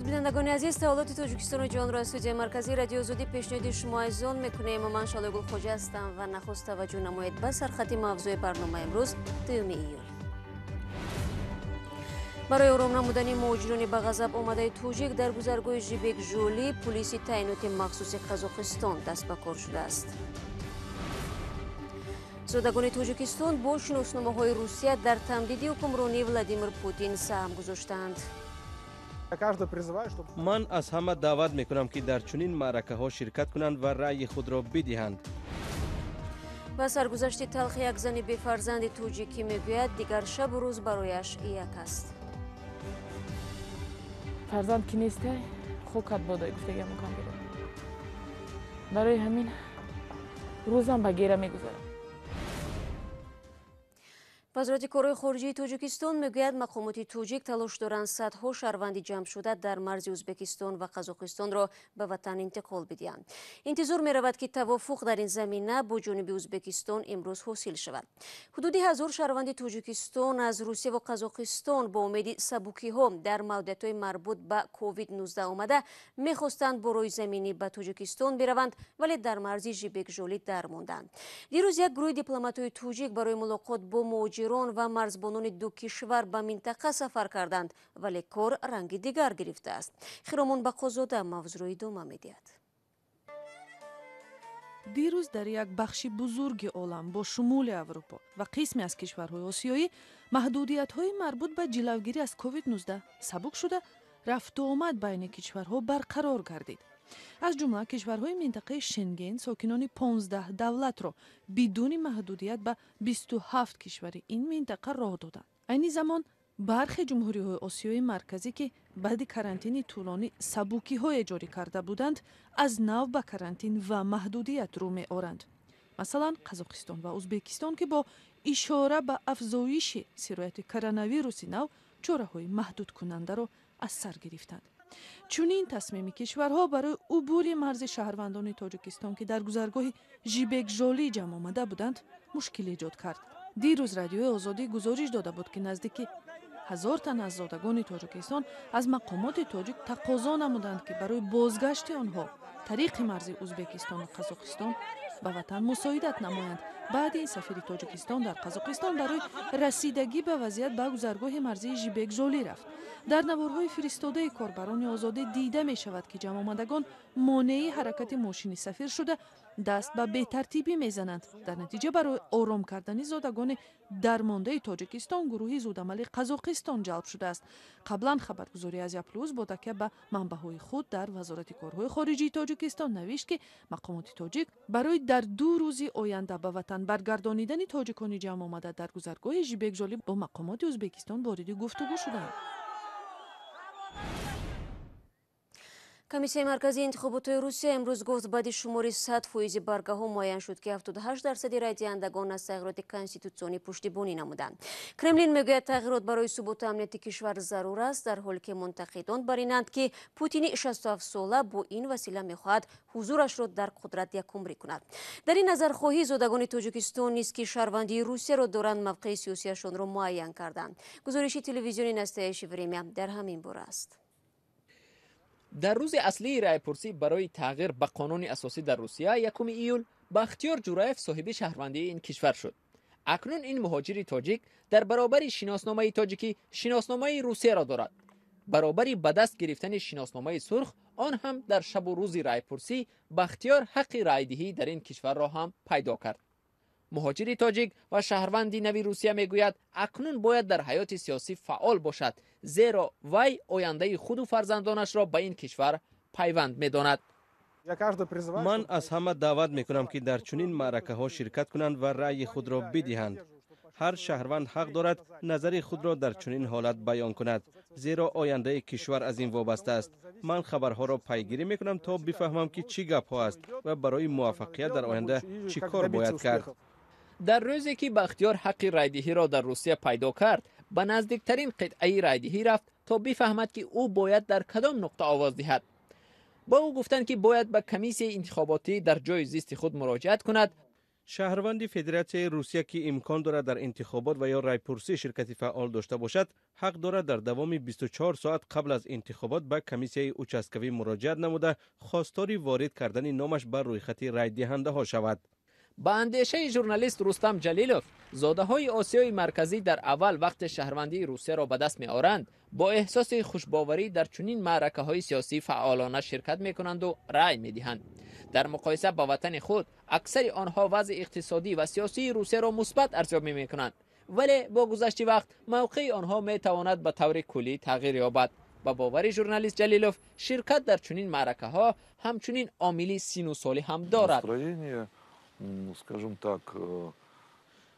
Дуруд, бинандагони азиз. Саволоти Тоҷикистону ҷаҳонро аз студияи марказии Радиои Озодӣ пешниҳоди шумо азизон мекунем. Ман Шалои Гулхоҷа ҳастам ва нахуст таваҷҷӯҳ намоед ба сархати мавзӯи барномаи имрӯз, 2 июл. Барои ором намудани муҳоҷирони ба ғазаб омадаи тоҷик дар гузаргоҳи Жибек Жӯлӣ пулиси таъиноти махсуси Қазоқистон даст ба кор шудааст. Зодагони Тоҷикистон бо шиносномаҳои Русия дар тамдиди ҳукмронии Владимир Путин саҳм гузоштаанд. Ман аз ҳама даъват мекунам, ки дар чунин маъракаҳо ширкат кунанд ва раъйи худро бидиҳанд. Ва саргузашти талхи як зани бефарзанди тоҷикӣ мегӯяд, дигар шабу рӯз барояш як аст. Фарзанд ки нестай, хокат бодой гуфтагиам мукам берам. Барои ҳамин рӯзам ба гера мегузарам. Вазорати корҳои хориҷии Тоҷикистон мегӯяд, мақомоти тоҷик талош доранд садҳо шаҳрванди ҷамъшуда дар марзи Ӯзбекистон ва Қазоқистонро ба ватан интиқол бидиҳанд. Интизор меравад, ки тавофуқ дар ин замина бо ҷониби Ӯзбекистон имрӯз ҳосил шавад. Ҳудуди 1000 шаҳрванди Тоҷикистон аз Русия ва Қазоқистон бо умеди сабукиҳо дар маҳдудиятҳои марбут ба COVID-19 омада, мехостанд бо роҳи заминӣ ба Тоҷикистон бираванд, вале дар марзи Жибекжолӣ дармонданд. Дирӯз як гурӯҳи дипломатҳои тоҷик барои мулоқот бо муҳоҷирон ва марзбонони ду кишвар ба минтақа сафар карданд, вале кор ранги дигар гирифтааст. Хиромон Бақозода мавзӯъро идома медиҳад. Дирӯз дар як бахши бузурги олам, бо шумули Аврупо ва қисме аз кишварҳои осиёӣ, маҳдудиятҳои марбут ба ҷилавгирӣ аз COVID-19 сабук шуда, рафтуомад байни кишварҳо барқарор гардид. Аз ҷумла кишварҳои минтақаи Шенген сокинони 15 давлатро бидуни маҳдудият ба 27 кишвари ин минтақа роҳ доданд. Айни замон бархе ҷумҳуриҳои Осиёи Марказӣ, ки баъди карантини тӯлонӣ сабукиҳое ҷорӣ карда буданд, аз нав ба карантин ва маҳдудият рӯ меоранд. Масалан, Қазоқистон ва Ӯзбекистон, ки бо ишора ба афзоиши сирояти коронавируси нав чораҳои маҳдудкунандаро аз сар гирифтанд. Чунин тасмими кишварҳо барои убури марзи шаҳрвандони Тоҷикистон, ки дар гузаргоҳи Жибекжолӣ ҷамъ омада буданд, мушкил эҷод кард. Дирӯз Радиои Озодӣ гузориш дода буд, ки наздики 1000 тан аз зодагони Тоҷикистон аз мақомоти тоҷик тақозо намуданд, ки барои бозгашти онҳо тариқи марзи Ӯзбекистону Қазоқистон ба ватан мусоидат намоянд. Баъди ин сафири Тоҷикистон дар Қазоқистон барои расидагӣ ба вазъият ба гузаргоҳи марзии Жибекжолӣ рафт. Дар наворҳои фиристодаи корбарони Озодӣ дида мешавад, ки ҷамъомадагон монеи ҳаракати мошини сафир шуда, даст ба бетартибӣ мезананд. Дар натиҷа барои ором кардани зодагони дармондаи Тоҷикистон гурӯҳи зудамали Қазоқистон ҷалб шудааст. Қаблан хабаргузории Азия Плюс бо такя ба манбаъҳои худ дар Вазорати корҳои хориҷии Тоҷикистон навишт, ки мақомоти тоҷик барои дар 2 рӯзи оянда ба ватан баргардонидани тоҷикони ҷамъ омада дар гузаргоҳи Жибекжолӣ бо мақомоти Ӯзбекистон вориди гуфтугӯ шуданд. Комиссияи марказии интихоботҳои Русия имрӯз гуфт, баъди шумори 100 фоизи баргаҳо муайян шуд, ки 78 дарсади райдиҳандагон аз тағйироти конститутсионӣ пуштибонӣ намуданд. Кремлин мегӯяд, тағйирот барои суботу амнияти кишвар зарур аст, дар ҳоле ки мунтақидон бар инанд, ки Путини 67сола бо ин васила мехоҳад ҳузурашро дар қудрат якумрӣ кунад. Дар ин назархоҳӣ зодагони Тоҷикистон низ, ки шаҳрвандии Русияро доранд, мавқеи сиёсияшонро муайян карданд. Гузориши телевизиони «Настоящее время» дар ҳамин бора аст. Дар рӯзи аслии раъйпурсӣ барои тағйир ба қонуни асосӣ дар Русия, 1 июл, Бахтиёр Ҷураев соҳиби шаҳрвандии ин кишвар шуд. Акнун ин муҳоҷири тоҷик дар баробари шиносномаи тоҷикӣ шиносномаи Русияро дорад. Баробари ба даст гирифтани шиносномаи сурх, он ҳам дар шабу рӯзи раъйпурсӣ, Бахтиёр ҳаққи раъйдиҳӣ дар ин кишварро ҳам пайдо кард. Муҳоҷири тоҷик ва шаҳрванди нави Русия мегӯяд, акнун бояд дар ҳаёти сиёсӣ фаъол бошад, зеро вай ояндаи худу фарзандонашро ба ин кишвар пайванд медонад. Ман аз ҳама даъват мекунам, ки дар чунин маъракаҳо ширкат кунанд ва раъйи худро бидиҳанд. Ҳар шаҳрванд ҳақ дорад назари худро дар чунин ҳолат баён кунад, зеро ояндаи кишвар аз ин вобаста аст. Ман хабарҳоро пайгирӣ мекунам, то бифаҳмам, ки чӣ гапҳо аст ва барои муваффақият дар оянда чӣ кор бояд кард. Дар рӯзе ки Бахтиёр ҳаққи райдиҳиро дар Русия пайдо кард, ба наздиктарин қитъаи райдиҳӣ рафт, то бифаҳмад, ки ӯ бояд дар кадом нуқта овоз диҳад. Ба ӯ гуфтанд, ки бояд ба комиссияи интихоботӣ дар ҷои зисти худ муроҷиат кунад. Шаҳрванди Федератсияи Русия, ки имкон дорад дар интихобот ва ё райпурсӣ ширкати фаъол дошта бошад, ҳақ дорад дар давоми 24 соат қабл аз интихобот ба комиссияи участкавӣ муроҷиат намуда, хостори ворид кардани номаш ба рӯйхати райдиҳандаҳо шавад. Ба андешаи журналист Рустам Ҷалилов, зодаҳои Осиёи Марказӣ дар аввал вақте шаҳрвандии Русияро ба даст меоранд, бо эҳсоси хушбоварӣ дар чунин маъракаҳои сиёсӣ фаъолона ширкат мекунанду рай медиҳанд. Дар муқоиса ба ватани худ, аксари онҳо вазъи иқтисодӣ ва сиёсии Русияро мусбат арзёбӣ мекунанд, вале бо гузашти вақт мавқеи онҳо метавонад ба таври куллӣ тағйир ёбад. Ба бовари журналист Ҷалилов, ширкат дар чунин маъракаҳо ҳамчунин омили сину солӣ ҳам дорад. Скажем так,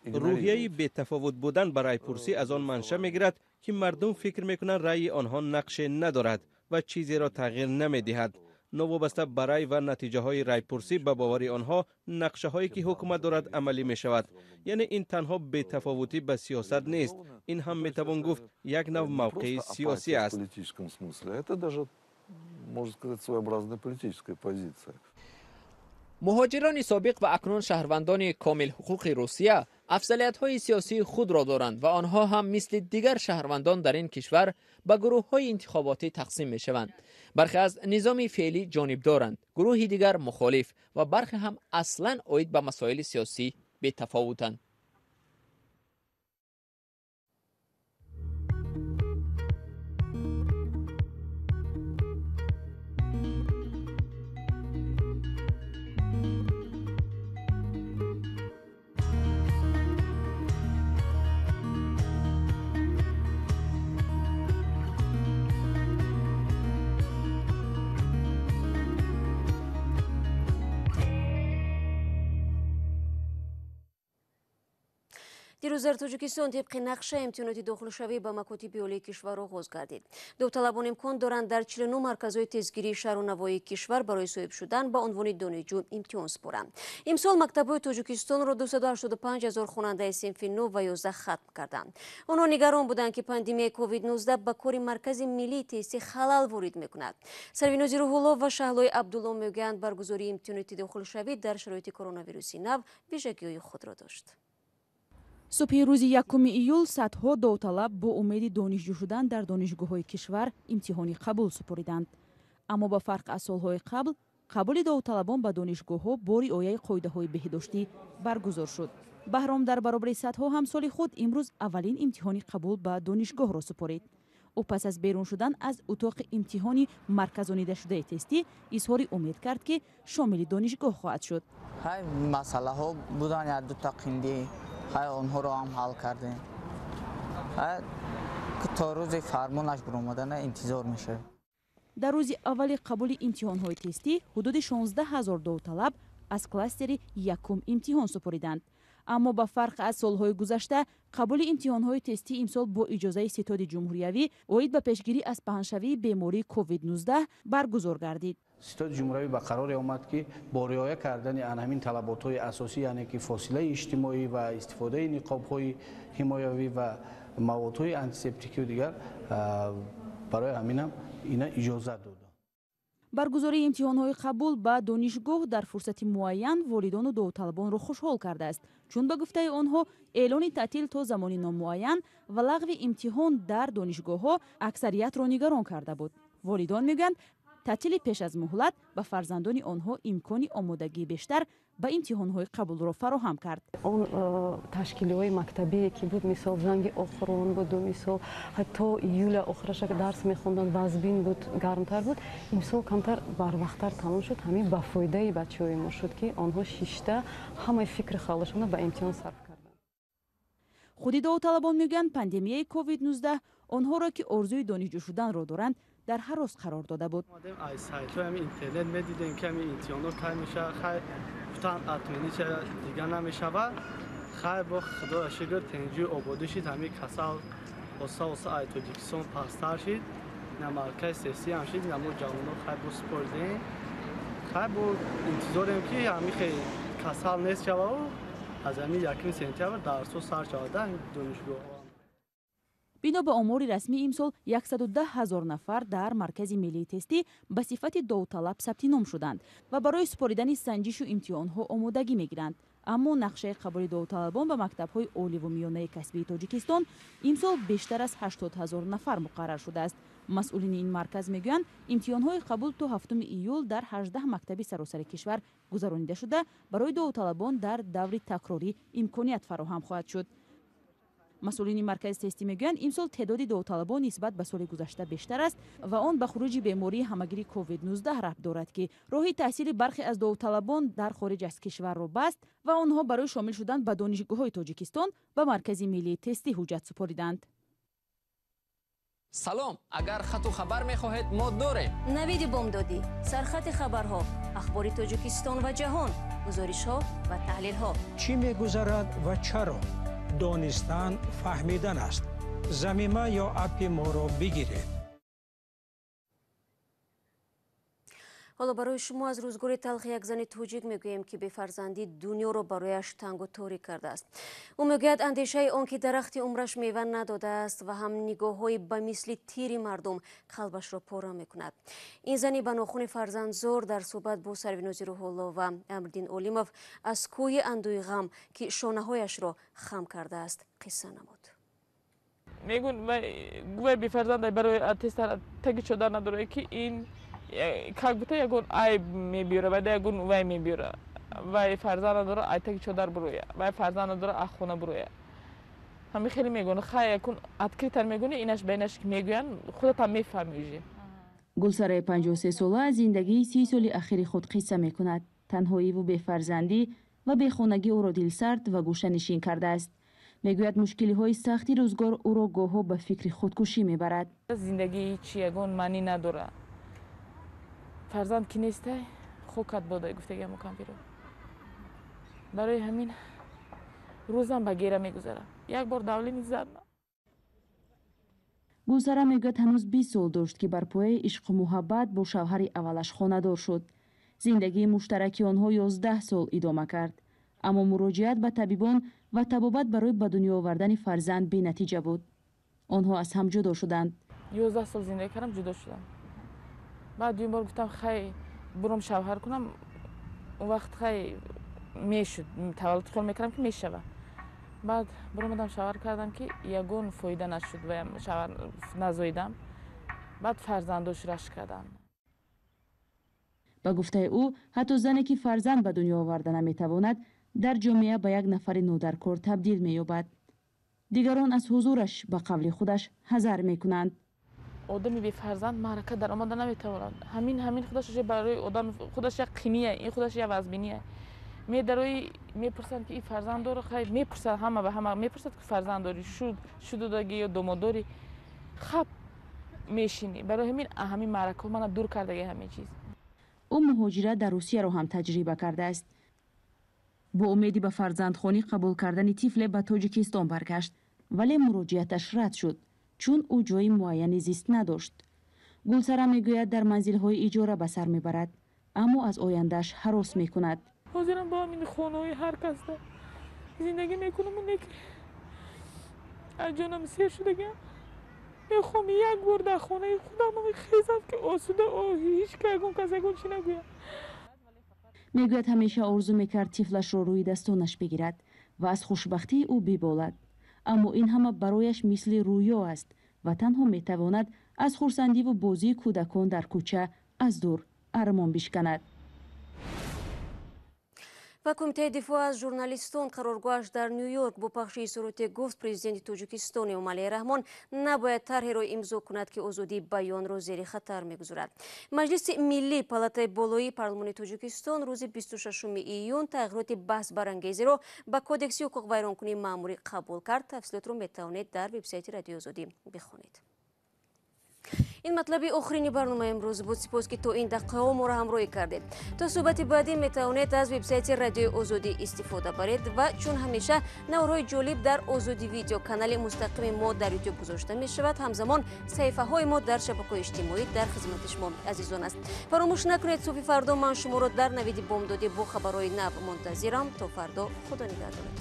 рӯҳияи бетафовут будан ба райпурсӣ аз он манша мегирад, ки мардум фикр мекунанд раъйи онҳо нақше надорад ва чизеро тағйир намедиҳад. Новобаста ба рай ва натиҷаҳои райпурсӣ, ба бовари онҳо нақшаҳое ки ҳукумат дорад амалӣ мешавад. Яъне ин танҳо бетафовутӣ ба сиёсат нест, ин ҳам метавон гуфт як нав мавқеи сиёсӣ аст. Муҳоҷирони собиқ ва акнун шаҳрвандони комилҳуқуқи Русия афзалиятҳои сиёсии худро доранд ва онҳо ҳам мисли дигар шаҳрвандон дар ин кишвар ба гурӯҳҳои интихоботӣ тақсим мешаванд. Бархе аз низоми феълӣ ҷонибдоранд, гурӯҳи дигар мухолиф ва бархе ҳам аслан оид ба масоили сиёсӣ бетафовутанд. Дирӯз дар Тоҷикистон тибқи нақша имтиҳоноти дохилшавӣ ба макотиби олии кишвар оғоз гардид. Довталабон имкон доранд дар 49 марказҳои тезгирии шаҳру навоҳии кишвар барои соҳиб шудан ба унвони донишҷӯ имтиҳон супоранд. Имсол мактабҳои Тоҷикистонро 285 ҳазор хонандаи синфи 9 ва 11 хатм карданд. Онҳо нигарон буданд, ки пандемияи COVID-19 ба кори маркази миллии тестӣ халал ворид мекунад. Сарвинози Рӯҳулло ва Шаҳлои Абдулло мегӯянд, баргузории имтиҳоноти дохилшавӣ дар шароити коронавируси нав вижагиҳои худро дошт. Субҳи рӯзи 1 июл садҳо довталаб бо умеди донишҷӯ шудан дар донишгоҳҳои кишвар имтиҳони қабул супориданд. Аммо ба фарқ аз солҳои қабл, қабули довталабон ба донишгоҳҳо бо риояи қоидаҳои беҳдоштӣ баргузор шуд. Баҳром дар баробари садҳо ҳамсоли худ имрӯз аввалин имтиҳони қабул ба донишгоҳро супорид. Ӯ пас аз берун шудан аз утоқи имтиҳони марказонидашудаи тестӣ изҳори умед кард, ки шомили донишгоҳ хоҳад шуд. Масъалаҳо буданд, як дута қиндӣ, хай онҳоро ҳам ҳал кардем. То рӯзи фармонаш баромадана интизор мешавем. Дар рӯзи аввали қабули имтиҳонҳои тестӣ ҳудуди 16 ҳазор довталаб аз кластери якум имтиҳон супориданд. Аммо ба фарқ аз солҳои гузашта, қабули имтиҳонҳои тестӣ имсол бо иҷозаи ситоди ҷумҳуриявӣ оид ба пешгирӣ аз паҳншавии бемории COVID-19 баргузор гардид. Ситоди ҷумҳуриявӣ ба қароре омад, ки бо риоя кардани ҳамин талаботҳои асосӣ, яъне ки фосилаи иҷтимоӣ ва истифодаи ниқобҳои ҳимоявӣ ва маводҳои антисептикию дигар, барои ҳаминам ина иҷозат дод. Баргузории имтиҳонҳои қабул ба донишгоҳ дар фурсати муайян волидону довталабонро хушҳол кардааст, чун ба гуфтаи онҳо эълони таътил то замони номуайян ва лағви имтиҳон дар донишгоҳҳо аксариятро нигарон карда буд. Волидон мегӯянд, таътили пеш аз муҳлат ба фарзандони онҳо имкони омодагии бештар ба имтиҳонҳои қабулро фароҳам кард. Он ташкилиҳои мактабие ки буд, мисол занги охирон буду, мисол то июля охираша дарс мехонданд, вазбин буд, гармтар буд. Имсол камтар барвақттар тамом шуд. Ҳамин ба фоидаи бачаҳои мо шуд, ки онҳо шишта ҳамаи фикри халашонро ба имтиҳон сарф карданд. Худи довталабон мегӯянд, пандемияи COVID-19 онҳоро, ки орзуи донишҷӯ шуданро доранд, дар ҳарос қарор дода буд. Аз сайтҳои ҳамин интернет медидем, ки ҳамин имтиҳонҳо кай мешавад, хай гуфтанд отменить дига намешавад. Хай бо Худоя шукр тинҷию ободӣ шид, ҳамин касал оста оста ай Тоҷикистон пасттар шид, на маркази сессия ҳам шид, на мо ҷавонҳо хай бо супоридем. Хай бо интизорем, ки ҳамин хел касал нест шававу аз ҳамин 1 сентябр дарсҳо сар шавад дар донишгоҳҳо. Бино ба омори расмӣ, имсол 110 ҳазор нафар дар маркази миллии тестӣ ба сифати довталаб сабти ном шуданд ва барои супоридани санҷишу имтиҳонҳо омодагӣ мегиранд. Аммо нақшаи қабули довталабон ба мактабҳои оливу миёнаи касбии Тоҷикистон имсол бештар аз 80 ҳазор нафар муқаррар шудааст. Масъулини ин марказ мегӯянд, имтиҳонҳои қабул то 7 июл дар 18 мактаби саросари кишвар гузаронида шуда, барои довталабон дар даври такрорӣ имконият фароҳам хоҳад шуд. Масъулини маркази тестӣ мегӯянд, имсол теъдоди довталабон нисбат ба соли гузашта бештар аст ва он ба хуруҷи бемории ҳамагири COVID-19 рабт дорад, ки роҳи таҳсили бархе аз довталабон дар хориҷ аз кишварро баст ва онҳо барои шомил шудан ба донишгоҳҳои Тоҷикистон ба Маркази миллии тестӣ ҳуҷҷат супориданд. Салом, агар хату хабар мехоҳед, мо дорем. Навиди бомдодӣ, сархати хабарҳо, ахбори Тоҷикистон ва ҷаҳон, гузоришҳо ва таҳлилҳо. Чӣ мегузарад ва чаро? Донистан фаҳмидан аст. Замима ё аппи моро бигиред. Ҳоло барои шумо аз рӯзгори талхи як зани тоҷик мегӯем, ки бефарзандӣ дунёро барояш тангу торик кардааст. Ӯ мегӯяд, андешаи он ки дарахти умраш мева надодааст ва ҳам нигоҳҳои ба мисли тири мардум қалбашро пора мекунад. Ин зани ба нохуни фарзандзор дар суҳбат бо Сарвинози Рӯҳулло ва Амриддин Олимов аз кӯҳи андӯи ғам, ки шонаҳояшро хам кардааст, қисса намуд. Мегӯн гувай бефарзанда барои тезтар таги чодар надорад, ки ин как будто ягон айб мебиёра, вайда ягон вай мебиёра. Вай фарзанд надора, ай таги чодар буроя, вай фарзанд надора, ай хона буроя. Ҳами хеле мегӯянд, хай якун открыто мегӯянд, инаш ба инаш мегӯянд, худатам мефаҳмӣ уже. Гулсараи 53сола аз зиндагии 30 соли ахири худ қисса мекунад. Танҳоиву бефарзандӣ ва бехонагӣ ӯро дилсард ва гӯшанишин кардааст. Мегӯяд, мушкилиҳои сахти рӯзгор ӯро гоҳҳо ба фикри худкушӣ мебарад. Зиндагӣ ҳеҷ ягон маънӣ надорад. Фарзанд ки нестай, хокат бодай, гуфтагиам кампиро. Барои ҳамин рӯзам ба гера мегузарад. Як бор давлени зад. Гулсара мегӯяд, ҳанӯз 20 сол дошт, ки бар пояи ишқу муҳаббат бо шавҳари аввалаш хонадор шуд. Зиндагии муштараки онҳо 11 сол идома кард. Аммо муроҷиат ба табибон ва табобат барои ба дунё овардани фарзанд бенатиҷа буд. Онҳо аз ҳам ҷудо шуданд. 11 сол зиндагӣ кардам, ҷудо шудам. Баъд дуюм бор гуфтам, хай буром шавҳар кунам. Он вақт хай мешуд, таваллуд хол мекардам, ки мешава. Баъд буромадам шавҳар кардам, ки ягон фоида нашуд, ваям шавҳар назоидам. Баъд фарзандош рашк кардам. Ба гуфтаи ӯ, ҳатто зане ки фарзанд ба дунё оварда наметавонад, дар ҷомеа ба як нафари нодаркор табдил меёбад. Дигарон аз ҳузураш ба қавли худаш ҳазар мекунанд. Одами бефарзанд маърака дар омада наметавонад. Ҳамин худаш барои одам худаш як қиния, ин худаш як вазбиния. Медарои мепурсанд, ки ин фарзанд дора, хай мепурсад, ҳама ба ҳама мепурсад, ки фарзанд дорӣ, шудодагӣ ё домоддорӣ, хаб мешинӣ. Барои ҳамин маъракаҳо мана дур кардаги ҳамин чиз. Ӯ муҳоҷират дар Русияро ҳам таҷриба кардааст. Бо умеди ба фарзандхонӣ қабул кардани тифле ба Тоҷикистон баргашт, вале муроҷиаташ рад шуд, чун ӯ ҷои муайяни зист надошт. Гулсара мегӯяд, дар манзилҳои иҷора ба сар мебарад, аммо аз ояндааш ҳарос мекунад. Ҳозирам бо ҳамин хонаҳои ҳар касда зиндагӣ мекунам, лекин аз ҷонам сер шудагиам. Мехоҳам як бор дар хонаи худам хезам, ки осуда, ҳеҷ ка ягон кас ягон чӣ нагӯяд. Мегӯяд, ҳамеша орзу мекард тифлашро рӯи дастонаш бигирад ва аз хушбахтии ӯ биболад. Аммо ин ҳама барояш мисли рӯё аст ва танҳо метавонад аз хурсандиву бозии кӯдакон дар кӯча аз дур армон бишканад. Ва Кумитаи дифоъ аз журналистон қароргоҳаш дар Ню-Йорк бо пахши суруте гуфт, президенти Тоҷикистон Эмомалӣ Раҳмон набояд тарҳеро имзо кунад, ки озодии баёнро зери хатар мегузорад. Маҷлиси миллӣ палатаи болоии парлумони Тоҷикистон рӯзи 26 июн тағйироти баҳсбарангезиро ба Кодекси ҳуқуқвайронкунии маъмурӣ қабул кард. Тафсилотро метавонед дар вебсайти Радиои Озодӣ бихонед. Ин матлаби охирини барномаи имрӯз буд. Сипос, ки то ин дақиқаҳо моро ҳамроҳӣ кардед. То суҳбати баъдӣ метавонед аз вебсайти Радиои Озодӣ истифода баред ва чун ҳамеша наворҳои ҷолиб дар Озодӣ видео канали мустақими мо дар Ютуб гузошта мешавад. Ҳамзамон саҳифаҳои мо дар шабакаҳои иҷтимоӣ дар хизмати шумо азизон аст. Фаромӯш накунед, субҳи фардо ман шуморо дар навиди бомдодӣ бо хабарҳои нав мунтазирам. То фардо, худо нигаҳдорад.